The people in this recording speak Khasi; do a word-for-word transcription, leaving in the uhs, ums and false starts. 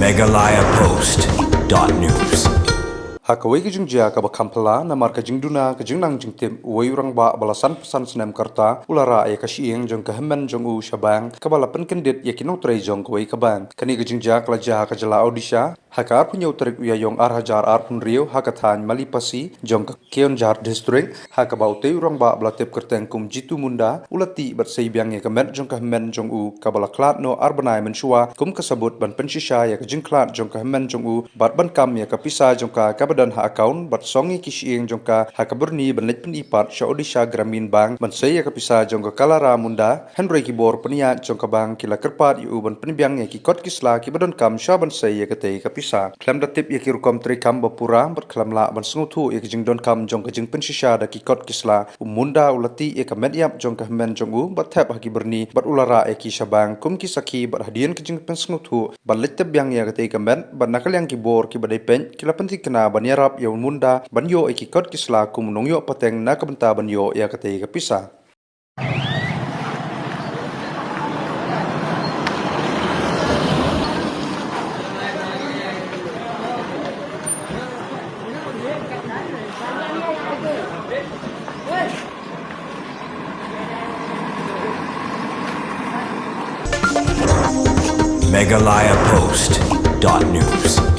Meghalaya Post dot news. Ha kawei ka jingjia kaba kham phylla namar ka jingduna ka jingnang jingtip, uwei u rangbah ba la san phew san snem ka rta u la rah ïa ka shyieng jong ka hynmen jong u sha bank, kaba la pynkyndit ïa ki nongtrei jong kawei ka bank. Kane ka jingjia ka la jia ha ka jylla Odisha ha ka arphew hynñiew tarik u Ïaïong ar hajar arphew hynriew ha ka thaiñ Malipasi jong ka Keonjhar District, ha kaba utei u rangbah ba la tip kyrteng kum Jitu Munda u la tih bad sei biang ïa ka met jong ka hynmen jong u, kaba la khlad noh ar bnai mynshuwa kum ka sabut ban pynshisha ïa ka jingkhlad jong ka hynmen jong u bad ban kam ïa ka pisa jong ka kaba don ha account bad song ïa ki shyieng jong ka ha ka byrni ban leit pyni pat sha Odisha Gramin Bank ban sei ïa ka pisa jong ka Kalara Munda. Hynrei ki bor pynïaid jong ka bank ki la kyrpad ïa u ban pynbiang ïa ki kot ki sla kiba donkam sha ban sei ïa katei ka pisa. Khlem da tip ïa ki rukom treikam ba pura bad khlem lah ban sngewthuh ïa ki jingdonkam jong ka jingpynshisha da ki kot ki sla, u Munda u la tih ïa ka met ïap jong ka hynmen jong u bad thep ha ki byrni bad u la rah ïa ki sha bank kum ki sakhi bad hadien ka jingpynsngewthuh ban leit tip biang ïa katei ka met bad na ka liang ki bor kiba dei peit ki la pynthikna ban ïarap ïa u Munda ban ïoh ïa ki kot ki sla kum u nongïoh pateng na ka bynta ban ïoh ïa katei ka pisa. Meghalaya Post dot news.